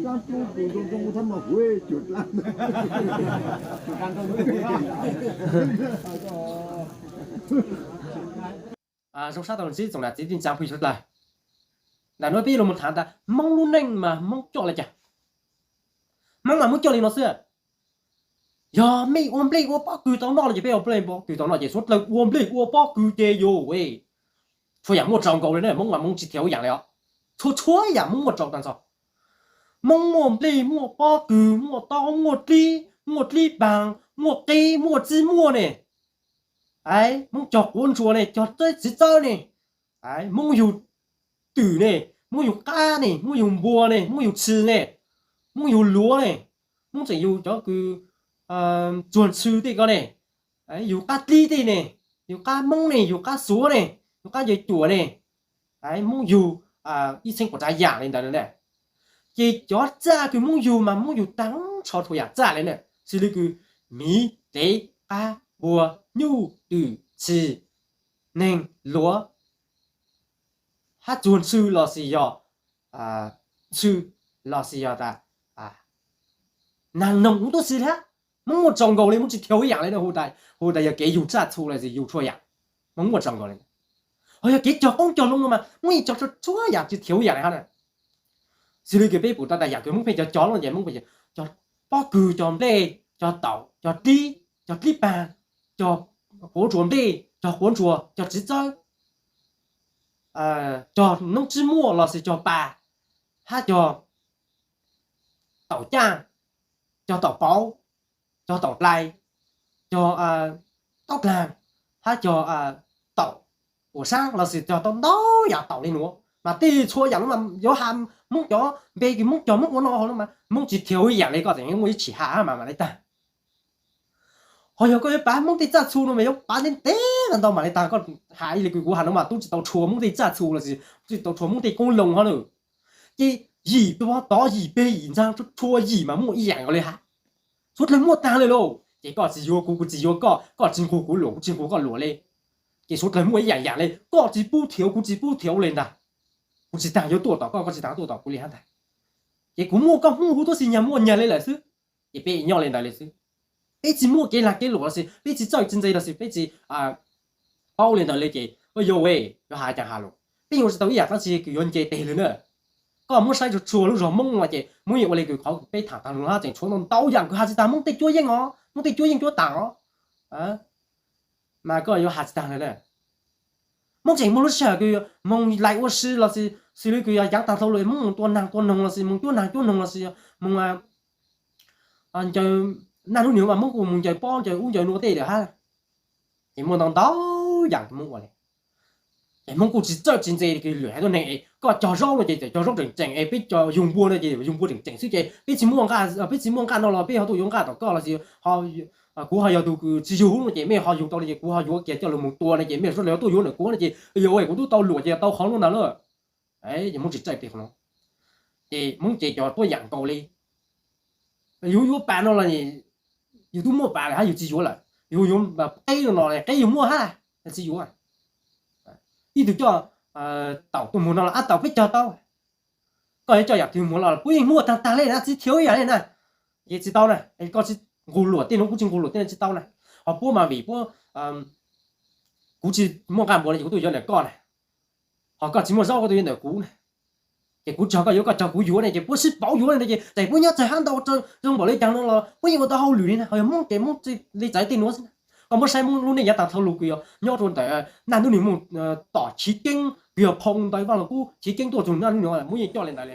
Zoo sab tau ntsib tsoom niam txiv tij ntxaas phooj ywg sawv daws. Ntawm no peb yuav los mus tham tas Hmoob lub neej mas Hmoob coj li cas. Hmoob mas Hmoob coj li no xwb. Yog mej ua nplej ua pob kws tau noj no ces peb ua nplej ua pob kws tau noj ces suav dlawg ua nplej ua pob kws ces yus txhua yam muaj tsaus nkaus li na. Hmoob mas Hmoob tsis thaiv ib yam li os. Txhua txhua yam Hmoob muaj tsaus tag nrho. Hmoob muaj nplej muaj pob kws muaj taub muaj dlib muaj dlib paag muaj qeb muaj txij muaj ne. Hmoob cog quav ntsuas ne, cog txiv txawb ne. Hmoob yug twm ne, Hmoob yug qab ne, Hmoob yug npua ne, Hmoob yug tshis ne, Hmoob yug luav ne, Hmoob tseem yug cov kws txuag ntxhw tej ko ne, yug qab dlib tej ne, yug qab Hmoob ne, yug qab xuav ne, yug qab yawg cuam ne. Hmoob yug ib txheeb puas tsav yam li ntawd na. Ces cov txaj kws Hmoob yug mas Hmoob yug tag nrho txhua yam txaj li na, xws li kws miv, dev, qab, npua, nyuj, twm, tshis, neeg, luav, hab txuag ntxhw lossis yog ntxhw lossis yog tas naag noog ub tuab si li hab. Hmoob muaj tsaus nkaus li, Hmoob tsis thaiv ib yam li na. Hu tas yog kev yug txaj txhu lossis yug txhua yam, Hmoob muaj tsaus nkaus li. Ho yog kev cog qoob cog loo no mas Hmoob yeej cog txhua yam tsis thaiv ib yam li hab na. Xws li kws peb pum tau tas yam kws Hmoob pheej cog cog no ces Hmoob cog pob kws, cog nplej, cog taum, cog dlib, cog dlib paag, cog quav ntsuas nplej, cog quav ntsuas, cog txiv txawb, cog noob tsib muaj lossis cog pas, hab cog taum caj, cog taum pauv, cog taum dlai, cog taub dlaag, hab cog taum uas saab lossis cog tau ntau yam taum li nuav. Mas tej txhua yam nuav mas yuav has Hmoob cov npe kws Hmoob cog Hmoob ua noj hauv no mas Hmoob tsis thaiv ib yam li, koj tseem muaj ib txhis has mas mam li tag. Ho yog koj yuav pav Hmoob tej txaj txhu no mas yuav pav ntev ntev ntau mam li tag. Koj has ib li kws kuv has no mas tub tsis tau tshua Hmoob tej txaj txhu lossis tub tsis tau tshua Hmoob tej qoob loo hab na. Ces yim pog tod yim peg yim ntxaa txhua yim mas muaj ib yam nkaus li hab. Suav dlawg muaj taag li lauj. Ces koj tsis yuav kuv, kuv tsis yuav koj, koj tsis nqug kuv luam, kuv tsis nqug koj luam li. Ces suav dlawg muaj ib yam yam li, koj tsis pub thiav kuv tsis pub thiav li ntag. Kuv tsis taag yuav tuaj tom koj, koj tsis taag tuaj tom kuv li hab ntag. Ces kuv muaj koj Hmoob huv tuab si nyag muaj nyag li lawm xwb. Ces peb nyob li ntawd li xwb. Peb tsis muaj kev lag kev luam lossis peb tsis txawj tsis ntse lossis peb tsis paub li ntawd li ces, yog, yuav has cas has los, peb yuav tsis tau ib yam dlaab tsi kws yuav nce teg li na. Koj muab saib txhua txhua lub zog Hmoob no ces Hmoob yeej ua li kws qhov peb tham taag lug hab, tseem tshuav ntau ntau yam kws has tsis taag. Hmoob tej cuab yeej os, Hmoob tej cuab yeej cuab taam os. Mas koj yuav has tsis taag li na. Hmoob tseem muaj lub sij hawm kws moog lais ua si lossis xws li kws yog yaav taag dhau lug Hmoob moog tua naag tua noog lossis moog cuab naag cuab noog lossis moog ncaws naj nub nua mas Hmoob kuj moog ncaws pob ncaws ub ncaws nuav tej lawm hab. Ces muaj ntau ntau yam Hmoob ua li. Ces Hmoob kuj tsis txawj tsis ntse kws lwm haiv tuab neeg es koj cog zaub no ces txawm cog zaub tseem tseem es peb cog yug npua no ces yug npua tseem tseem xwb ces peb tsis muaj nqaj, peb tsis muaj nqaj no los peb ho tuaj yuav nqaj tom koj lossis kuv ho yog tug kws tsis yug no ces mej ho yug tau li ces kuv ho yuav kiag coj lug moog tua no ces mej suav dlawg tuaj yuav ntawm kuv no ces yog kuv tub tau luam ces tau qhov nuav ntag lawm. Ces Hmoob tsis txawj peg qhov no. Ces Hmoob ces cog tuab yam nkaus li. Yug yuav pas no los yug tub muaj pas lawm hab yug tsis yuav lawm. Yug yuav qeb no los qeb yug muaj hab, tsis yuav. Ib tug coj taum tuaj muag no los ab taum peb cog tau. Koj yuav coj yam twg muag los puab yeej muaj taag taag li na, tsis thaiv ib yam li na. Ces tsis tau na, koj tsis nqug luam tej nuav kuv tsis nqug luam tej nuav tsis tau na. Ho puab mas vim puab, kuv tsis muaj nqaj npua no ces kuv tuaj yuav ntawm koj na. Ho koj tsis muaj zaub koj tuaj yuav ntawm kuv na. Ces kuv tsis, koj yuav koj cog kuv yuav ne ces puab sib pauv yuav li ntawd ces txawm puab nyob txawg hab ntau zoo npaum li caag no los puab yeej ua tau hauj lwm li na. Ho yog Hmoob ces Hmoob li txawv tej nuav xwb na. Koj muab saib Hmoob lub neej yaav taag dhau lug kws yog nyob rua ntawm naj nub nua moog tom chiv keeb kws yog phoo ntawd Vaaj Lug Kub chiv keeb tuaj txug naj nub nua Hmoob yeej coj li ntawd li.